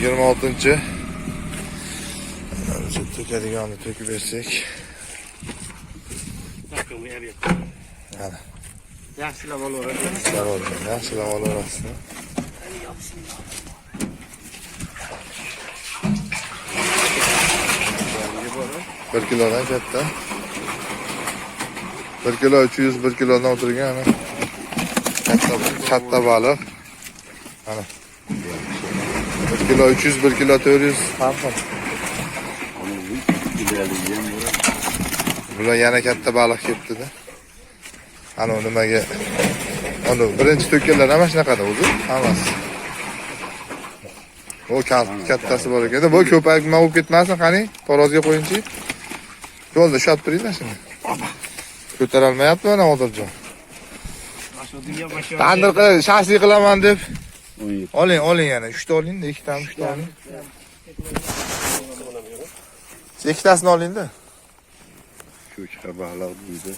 26. To'kadiganni to'kib bersak. Mana. Yaxshilab olaveradi. Yaxshilab olaverasiz. Bir kilodan katta. 1 kilo 300, 1 kilodan o'tirgan ana. Katta katta baliq. Mana. 1 kilo 300, 1 kilo 400 har xil. Bular yana katta baliq kelibdi-da. Ana nimaga? Ana birinchi to'kkanlar ham shunaqada o'zi, hammasi. O kattasi bor ekan. Bu ko'payib nima bo'lib ketmasin, qani, tarozga qo'yingchi. Yo'lda ushlab turinglar shuni. Ko'tarolmayapti mana Odiljon. Tandir qilib, shashlik qilaman deb. Oling, oling yana. 3 ta oling-da, ikkitami, 3 ta oling. Ikkitasini oling-da. Cho'chqa baliq deydi.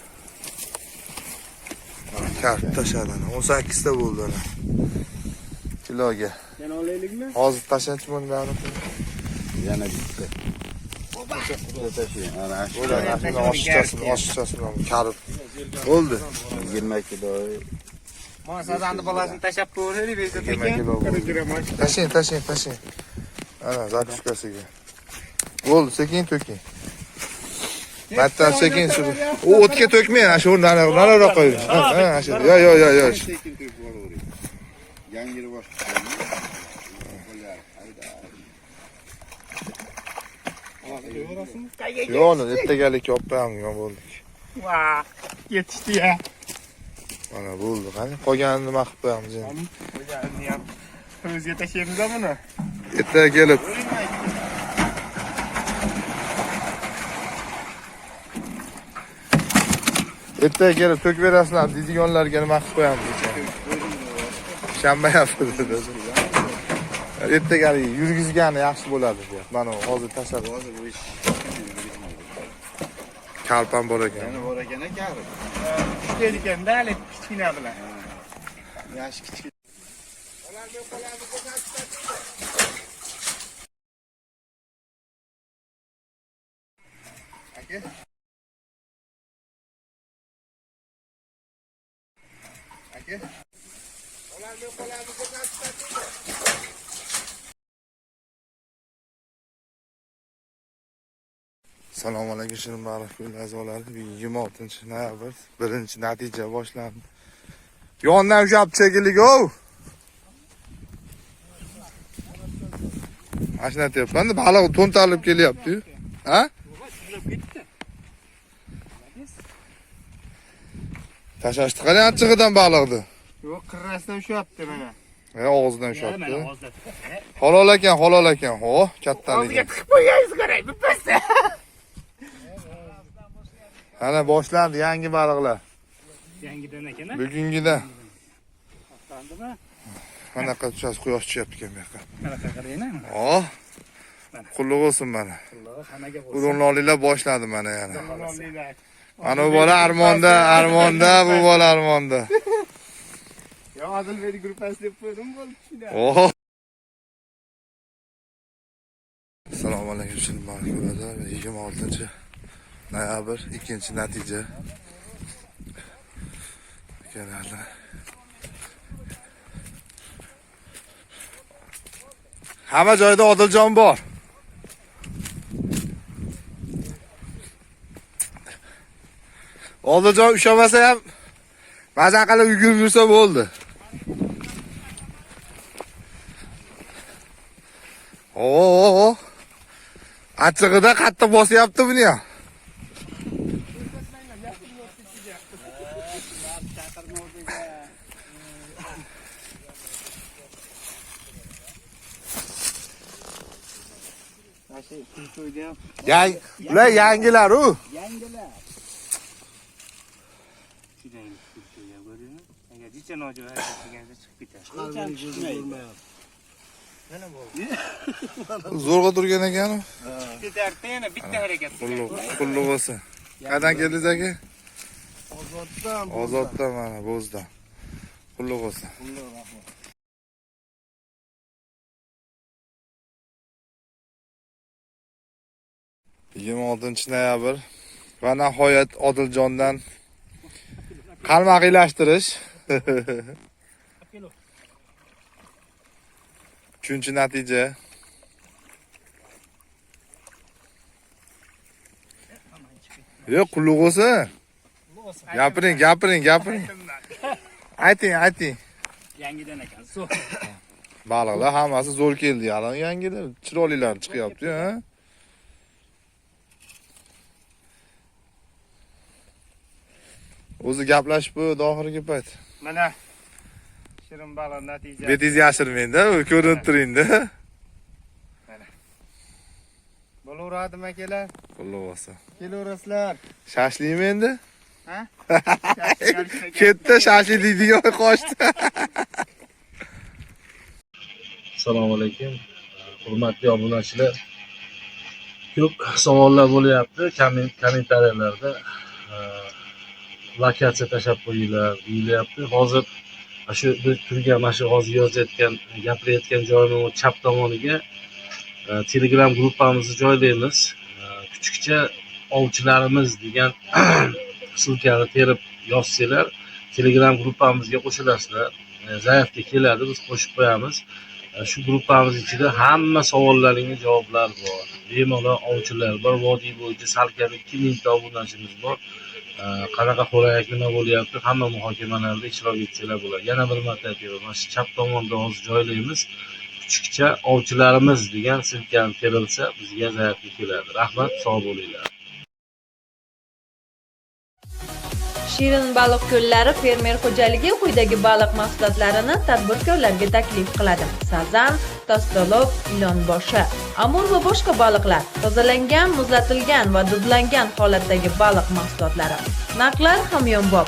Karp tashladi. 18 ta bo'ldi ana. Kiloga. Yana olaylikmi? Hozir tashlanchi buni. Yana bitta. Bitta tashlang. Ana shu Bo'ladi, ana oshiqchasini, oshiqchasini karp. Bo'ldi. 20 kilo. Mana sazanni bolasini tashlab ko'raylik, Behzod 20 aka. kilo bo'ldi. Tashlang, tashlang, tashlang. Ana zakuskasiga. Bo'ldi, sekin to'king. Bitta sekin shu. U o'tga to'kmang, ana shu nariroq qo'ying. Ha, ha, shu. Yo, yo, yo, yo. Sekin to'kib yuboravering. Yangiri boshqa. Yo'q, uni ertagalikka olib qo'yamiz, bo'ldik. Va, yetishdi ya. Mana bo'ldi. Qani qolganini nima qilib qo'yamiz endi? Qo'yganini ham o'ziga tashlaymiz buni. Ertaga kelib ertaga kelib to'kib berasizlar deydiganlarga nima qilib qo'yamiz ekan. Shanba dedi. Ertaga yurgizgani yaxshi bo'ladi deyapti. Mana hozir tashlab. Hozir bu ish Karp ham bor ekan. yana bor ekan karib. Uchta ekanda hali kichkina bilan. Yoshi kichik. Aka. Assalomu alaykum Shirin baliq ko'l a'zolari. Bugun 26 noyabr, birinchi natija boshlandi. Yondan ushlab chekildik-ov. Mana shuni aytyapman-da, baliq to'ntarilib kelyapti-yu. Ha? Tashlashdi qarang achchig'idan baliqni. Yo'q, qirrasidan ushyapti mana. Og'zidan ushlabdi. Halol ekan, halol ekan. Ho, kattaligi. Og'ziga tiqib qo'ygansiz qarang, bittasi. Ana boshlandi yangi baliqlar. Yangidan ekan, Bugungidan. Ostandimi? Qanaqa tushasiz, quyosh tushyapti ekan bu yoqqa. Qanaqa qarang-a? Oh. Qulluq bo'lsin mana. Alloh hammaga bo'lsin. Udonlilar boshladi mana yana. Ulug'liklar. Mana bu bola armonda, armonda, bu bola armonda. Yo, Odilbek gruppasi deb qo'ydim bo'ldi shunda. Oh. Assalomu alaykum Shirin 26 noyabr ikkinchi natija. Akalarlar. Hamma joyda Odiljon bor. Odiljon ushamasa ham maza qilib yugurib yursa bo'ldi. Oo. Achchig'ida qattiq bosyapti buni ham. Ular yangilar u. Yangilar. Agar jicha nojo'ya harakat qilganida chiqib ketadi. Zo'rg'a turgan ekan u. Ketardi yana bitta harakat. Qulluq, qulluq bo'lsin. Qayerdan keldingiz aka? Ozoddan. Ozoddan mana Bo'zdan. Qulluq bo'lsin. Qulluq rahmat. 26 noyabr va nihoyat Odiljondan qalmoq ilashtirish. Uchinchi natija. Yo'q, qulluq bo'lsin. Gapiring, gapiring, gapiring. Ayting, ayting. Yangidan ekan. Zo'r. Baliqlar hammasi zo'r keldi. Yalan yangilar, chiroylilar chiqyapti, ha? O'zi gaplashib qo'ydi oxirgi payt. Mana shirin baliq natija. Betingizni yashirmang-da, ko'rinib turing-da. Bo'laveradimi, akalar? Qulluq bo'lsin. Kelaverasizlar. Shashlikmi endi? Ha? Ketdi, shashlik deydigan qochdi. Assalomu alaykum, hurmatli obunachilar. Ko'p savollar bo'lyapti kommentariyalarda. Lokatsiya tashlab qo'yinglar deyilyapti. Hozir mana shu biz turgan, mana shu hozir yozayotgan, gapirayotgan joyimni chap tomoniga Telegram gruppamizni joylaymiz. Kuchukcha ovchilarimiz degan ссылка ni terib yozsanglar, Telegram gruppamizga qo'shilasizlar. Заявка keladi, biz qo'shib qo'yamiz. Shu gruppamiz ichida hamma savollaringga javoblar bor. Bemalol ovchilar bor, vodiy bo'yicha salkam 2000 ta obunachimiz bor. Qanaqa xo'rak, nima bo'lyapti, hamma muhokamalarda ishtirok etsanglar bo'ladi. Yana bir marta aytaman, mana shu chap tomonda hozir joylaymiz. Kuchukcha ovchilarimiz degan ссылка ni terilsa, bizga заявка keladi. Rahmat, sog' bo'linglar. Shirin baliq ko'llari fermer xo'jaligi quyidagi baliq mahsulotlarini tadbirkorlarga taklif qiladi: sazan, tostolob, ilonboshi, amur va boshqa baliqlar, tozalangan, muzlatilgan va dudlangan holatdagi baliq mahsulotlari. Narxlar hamyonbop.